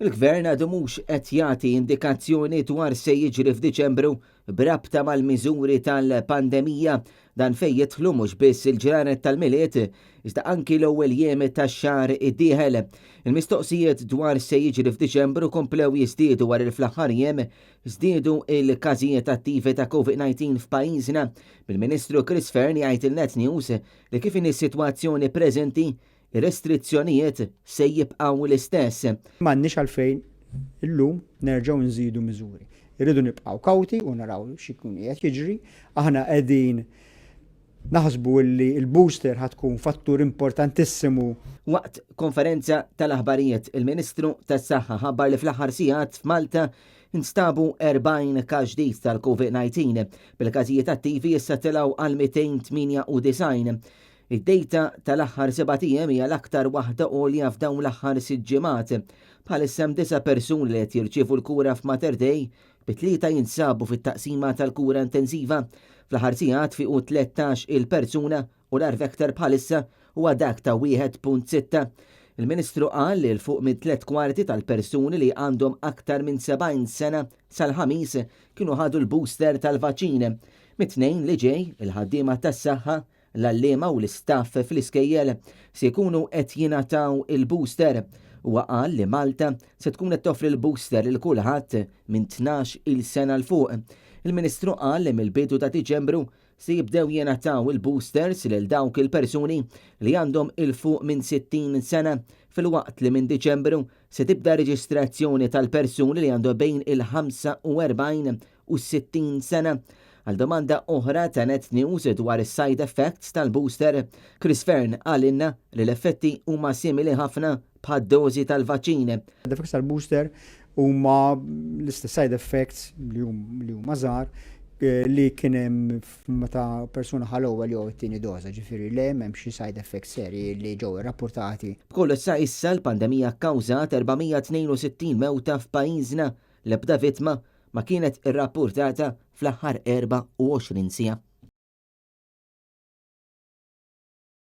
Il-Gvern għadu mhux qed jagħti indikazzjoni dwar se jiġri f'Diċembru b'rabta mal-miżuri tal-pandemija. Dan fejn jidħlu mhux biss il-ġranet tal-Milied, iżda anki l-ewwel jiem tax-xahar id-dieħel. Il-mistoqsijiet dwar se jiġri f'Diċembru komplew jiżdiedu wara li fl-aħħar jiem żdiedu l-każijiet attivi ta' Covid-19 f'pajjiżna, bil-Ministru Chris Fearne jgħid lil Net News li kif inhi s-sitwazzjoni preżenti, Ir-restrizzjonijiet se jibqgħu l-istess. M'għandniex għalfejn illum nerġgħu nżidu miżuri. Irridu nibqgħu kawti u naraw x'ikun qiegħed jiġri. Aħna qegħdin naħsbu li l-booster ħa tkun fattur importantissimu. Waqt konferenza tal-aħbarijiet, il-Ministru tas-Saħħa ħabbar li fl-aħħar sigħat f'Malta nstabu 40 każ ġdid tal-Covid-19, bil-każijiet attivi issa telgħu għal 298. Id-dejta tal-aħħar sebat ijiem hija l-aktar waħda għolja f'dawn l-aħħar sitt ġimgħat. Bħalissa hemm disa' persuni li qed jirċievu l-kura f'Mater Dei, bi tlieta jinsabu fit-taqsima tal-kura intensiva. Fl-aħħar sigħat fiequ 13 il persuna u l-R vector bħalissa huwa dak ta' 1.6. Il-Ministru qal li 'l fuq minn tliet kwarti tal-persuni li għandhom aktar minn 70 sena sal-Ħamis kienu ħadu l-booster tal-vaċċin. Mit-Tnejn li ġej, il-ħaddiema tas-saħħa, L-għalliema u l-istaff fl-iskejjel se jkunu qed jingħataw il-booster. Huwa qal li Malta se tkun qed toffri l-booster lil kulħadd minn 12-il sena 'l fuq. Il-Ministru qal li mill-bidu ta' Diċembru se jibdew jingħataw il-boosters lil dawk il-persuni li għandhom 'il fuq minn 60 sena filwaqt li minn Diċembru se tibda reġistrazzjoni tal-persuni li għandhom bejn il-45 u 60 sena. Għal domanda oħra ta' Net News dwar is-side effects tal-booster, Chris Fearne qalilna li l-effetti huma simili ħafna bħad-dożi tal-vaċċin. Side effects tal-booster huma l-istess side effects li huma żgħar li kien hemm meta persuna ħa l-ewwel jew it-tieni doża, ġifieri le m'hemm xi side effects serji li ġew irrappurtati. B'kollox sa issa l-pandemija kkawżat 462 mewta f'pajjiżna, l-ebda vittma ma kienet irrappurtata fl-aħħar 24 siegħa.